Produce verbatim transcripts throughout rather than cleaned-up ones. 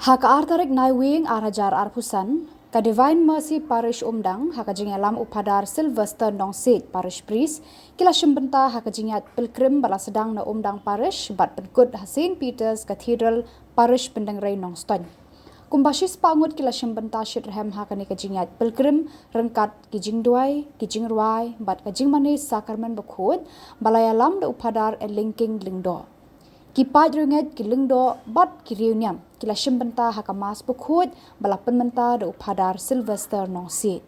Ha ka ar tarik Naiwieng ar hajar arphew san, ka Divine Mercy Parish Umdang, ha ka jingïalam u Phadar Sylvester Nongsiej, Parish Priest, ki la shim bynta ha ka jingïaid pilgrim ba la sdang na Umdang Parish bad pynkut ha Saint Peter's Cathedral, Parish Pyndengrei Nongstoiñ. Kumba shispah ngut ki la shim bynta shitrhem ha kane ka jingïaid pilgrim, ryngkat ki jingduwai, ki jingrwai bad ka jingmane Sakramen Bakhuid ba la ïalam da u Phadar Elingking Lyngdoh. Ki paid riewngeit, ki lyngdoh bad ki riewniam ki la shim bynta ha ka Mass Bakhuid ba la pynmynta da u Phadar Sylvester Nongsiej.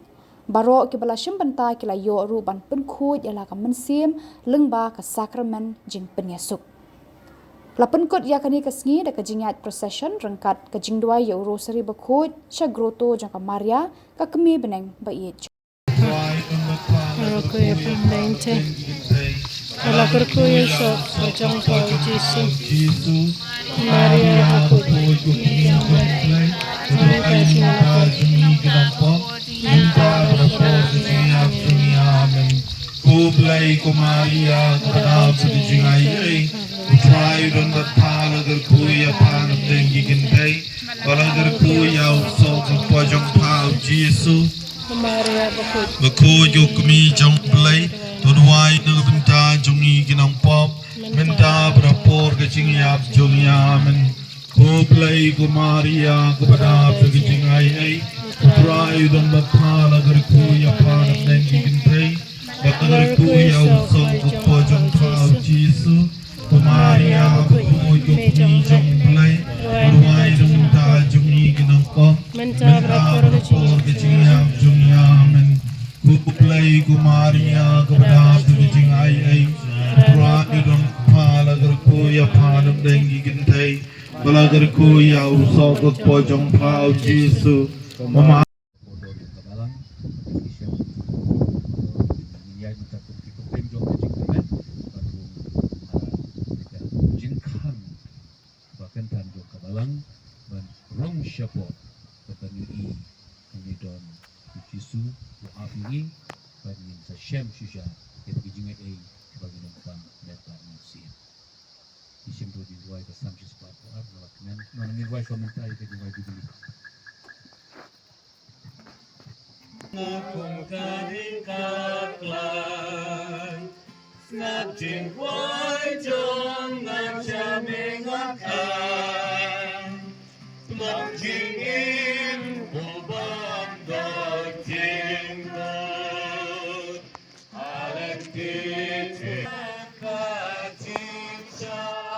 Baroh kiba la shim bynta ki la ïoh ruh ban pynkhuid ïa la ka mynsiem lyngba ka Sakramen Jingpynïasuk. La pynkut ïa kane ka sngi da ka jingïaid procession ryngkat ka jingduwai ïa u Rosary Bakhuid sha grotto jong ka Maria, ka Kmie Bneng ba ïeit. Kyrkhu ïa phi mynta. Ba la kyrkhu ïa u soh ka jong pha u Jisu. Maria bakhuid. Amen. Ko Blei ko Maria, kaba dap ki jingai ei. U Trai u don bad pha, la kyrkhu ïa pha na pdeng ki kynthei. Ba la kyrkhu ïa u soh ka kpoh jong pha u Jisu. Maria bakhuid. Bakhuid ko Kmie jong Blei, to duwai na ka bynta jong ngi ki nongpop, mynta bad ha por ka jingïap jong ngi. Amen. Ko Blei ko Maria, kaba dap ki jingai ei. U Trai u don bad pha, la kyrkhu ïa pha na pdeng ki kynthei. Ba la kyrkhu ïa u soh ka kpoh jong pha u Jisu. Ko Maria bakhuid, ko Kmie jong Blei, to duwai na ka bynta jong ngi ki nongpop, mynta bad ha por ka jingïap jong ngi. Amen. Ko Blei ko Maria, kaba dap ki jingai ei. U Trai u don bad pha, la kyrkhu ïa pha na pdeng ki kynthei. Ba la kyrkhu ïa u soh ka kpoh jong pha u Jisu. Ko Ma- Por jong ka balang, ki shem, eh, ïa ngi ta ki pynpeng jong ka jingkmen, bad ruh, eh, ka jingkhang ba kyntang jong ka balang, ban rung shapoh, ba ban ïohi, kane don u Jisu, u ap ïa ngi, ban ngin sa shem shisha ïa ki jingai ei, ba ngin ym pan met bad mynsiem. Ki shem ruh jingduwai ka Salm shispah arphew ar, ba la kmen, ngan ngin duwai shuwa mynta ïa ka jingduwai Jubilee. Nga kum ka ring ka klai, sngap jingkwai jong nga sha me nga kai. Long jingim u bym don jingmut. Ha lynti jong ka jingshai.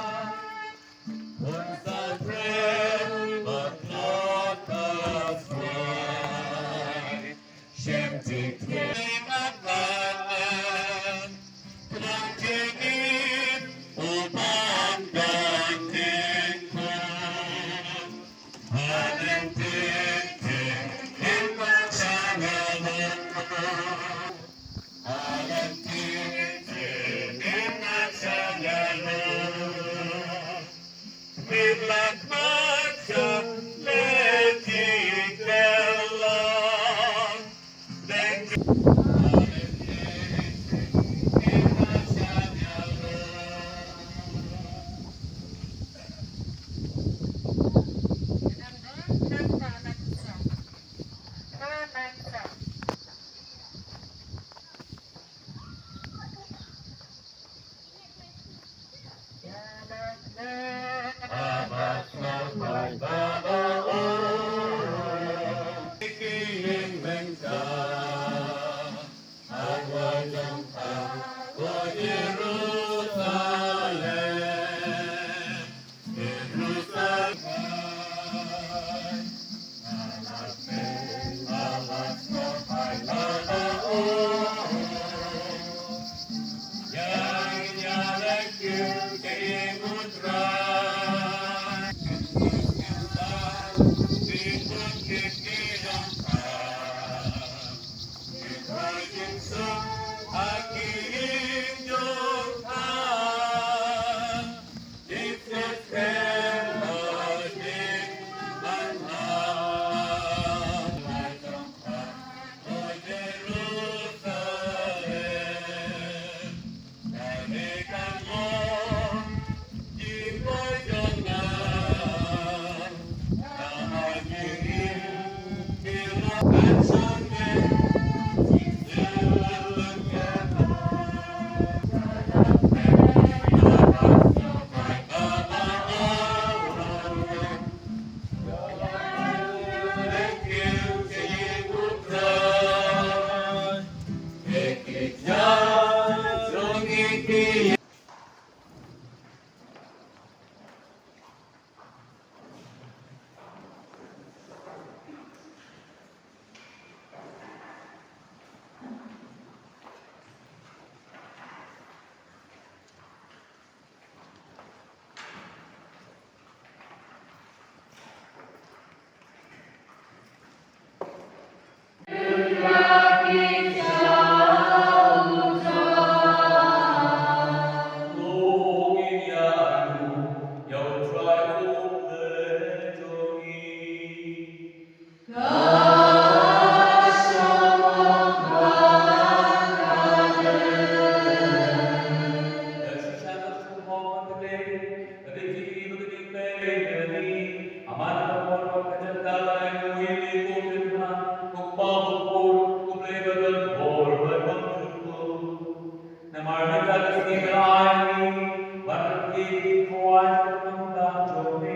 Namar mynta ka sngi ka ai ïa ngi ban ïa ki khawai jong ka nongdang jong me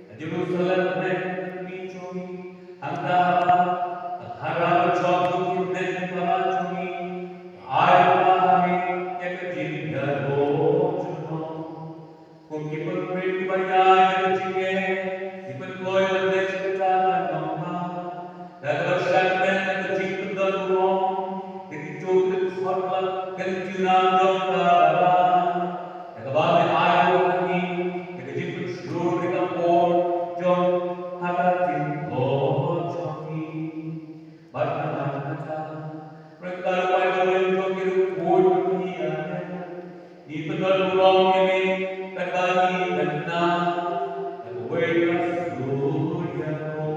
ha Jerusalem, ka kmie jong ngi. Hangta haba ka khara ka jong ki kmie para jong ngi, ka ai ba ha ngi ïa ka jingïaroh jong ngi. Kum ki pynrit kiba ïaid ha ka jingngeit, ki pynkloi ban leit sha kata ka nongdang. Da kaba shah kmen na ka jingpyndonburom, da ki jingpynkhot lad, ka jingïarap jong ka balang. Da kaba me ai ruh ha ngi, da ka jingpynshlur da ka por jong ha ka jingpynlong jong ngi. Bad namar kata, pyrkhat ïa ka jingim jong ki ruh, ko Trai, ïa ngi. Ngi pynlong burom ïa me, katba ngi mynta, da kawei ka sur ïa ko.